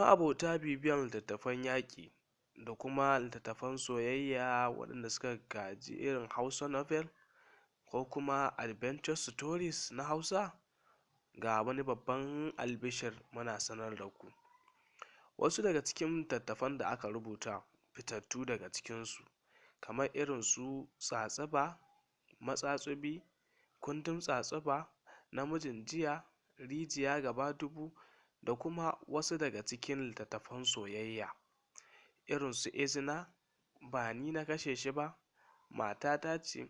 Ma'abota bibiyan littattafan yaƙi da kuma littattafan soyayya waɗanda suka gaji irin Hausa novel ko kuma adventure stories na Hausa, ga wani babban albishir muna sanar da ku. Wasu daga cikin littattafan da aka rubuta fitattu daga cikinsu kamar irin su Tsatsuba, Matsatsubi, Kundin Tsatsuba, Namijin Jiya, Rijiya Gaba Dubu da kuma wasu daga cikin littattafan soyayya irin su Izina, Ba Ni Na Kashe Shi Ba, Matata Ce,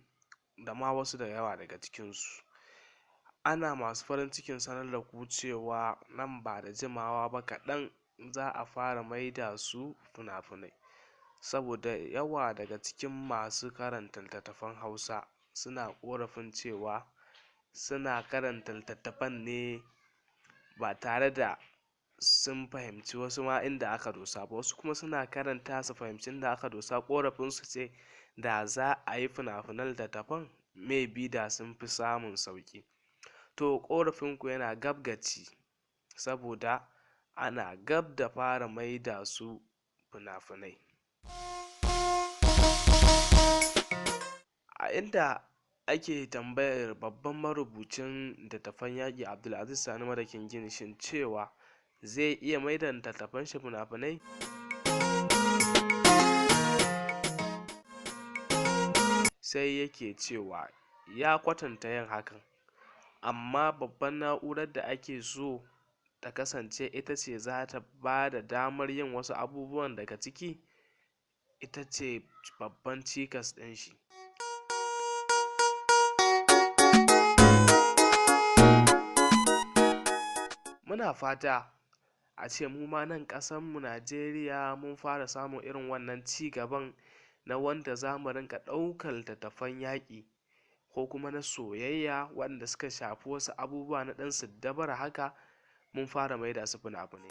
da ma wasu da yawa daga cikinsu. Ana masu farin cikin sanar da ku cewa nan ba da jimawa ba kaɗan za a fara maida su fina-finai, saboda yawa daga cikin masu karanta littattafan Hausa suna ƙorafin cewa suna karanta littattafan ne ba tare da sun fahimci wasu ma inda aka dosa ba, wasu kuma suna karanta su fahimci inda aka dosa. Ƙorafinsu ce da za a yi fina-finan littattafan maybe da sun fi samun sauƙi. To ƙorafinku yana gab gaci, saboda ana gab da fara maida su fina-finai. A inda ake tambayar babban marubucin littattafan yaƙi Abdulaziz Sani Madakin Gini shin cewa zai iya maida littattafan shi fina-finai, sai yake cewa ya kwatanta yin hakan, amma babban na'urar da ake so ta kasance ita ce za ta ba da damar yin wasu abubuwan daga ciki, ita ce babban cikas ɗin shi. Muna fata a ce mu ma nan ƙasanmu Najeriya mun fara samun irin wannan ci gaban na wanda za mu rinƙa ɗaukar littattafan yaƙi ko kuma na soyayya waɗanda suka shafi wasu abubuwa na ɗan siddabaru haka, mun fara maida su fina-finai.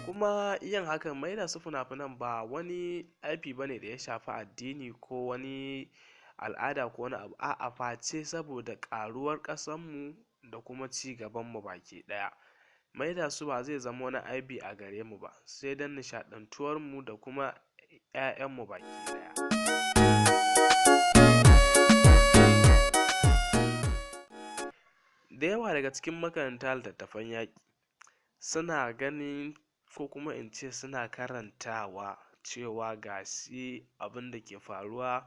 Kuma yin hakan maida su fina-finan ba wani aibi bane da ya shafi addini ko wani al'ada ko wani abu, a'a, face saboda ƙaruwar ƙasanmu da kuma ci gabanmu baki ɗaya. Maida su ba zai zama wani aibi a gare mu ba, sai don nishaɗantuwarmu da kuma 'ya'yanmu baki ɗaya. Da yawa daga cikin makaranta littattafan yaƙi suna ganin ko kuma in ce suna karantawa cewa ga shi abin da ke faruwa,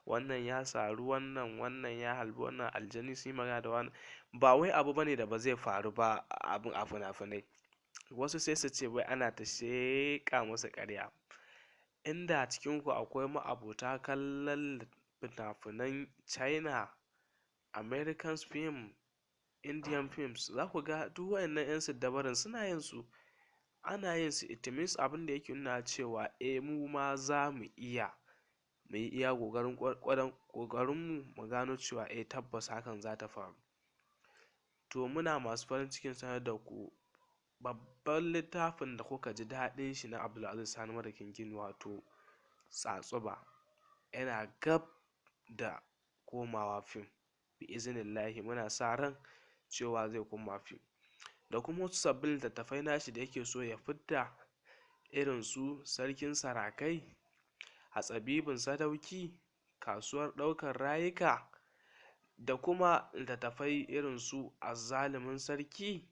wannan ya saru wannan, wannan ya halbi wannan, aljani sun yi magana da wannan. Ba wai abu bane da ba zai faru ba abin a fina-finai. Wasu sai su ce wai ana ta sheƙa musu ƙarya. Inda cikinku akwai ma'abota kallon fina-finan China, American film, Indian films, za ku ga duk waɗannan 'yan siddabarun suna yin su. Ana yin su, it means abin da yake nuna cewa eh mu ma za mu iya mu yi iya ƙoƙarinmu mu gano cewa eh tabbas hakan za ta faru. To muna masu farin cikin sanar da ku babban littafin da kuka ji daɗin shi na Abdulaziz Sani Madakin Gini, wato Tsatsuba, yana gab da komawa fim. Bi iznillahi muna sa ran cewa zai koma fim. Da kuma wasu sabbin littattafai nashi da yake so ya fidda irin su Sarkin Sarakai, Hatsabibin Sadauki, Kasuwar Ɗaukar Rayuka, da kuma littattafai irin su Azzalumin Sarki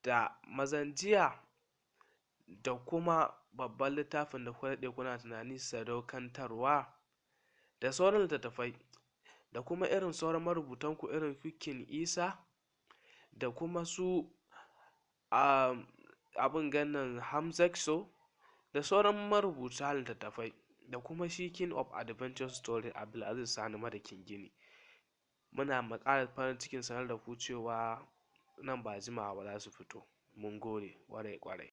da Mazan Jiya, da kuma babban littafin da kuka daɗe kuna tunani Sadaukantarwa, da sauran littattafai, da kuma irin sauran marubutanku irin su King Isa, da kuma su abin gannan Hamzakso, da sauran marubuta littattafai, da kuma shi King of Adventure Story Abdulaziz Sani Madakin Gini. Muna ƙara farin cikin sanar da ku cewa nan ba jimawa ba za su fito. Mun gode ƙwarai ƙwarai.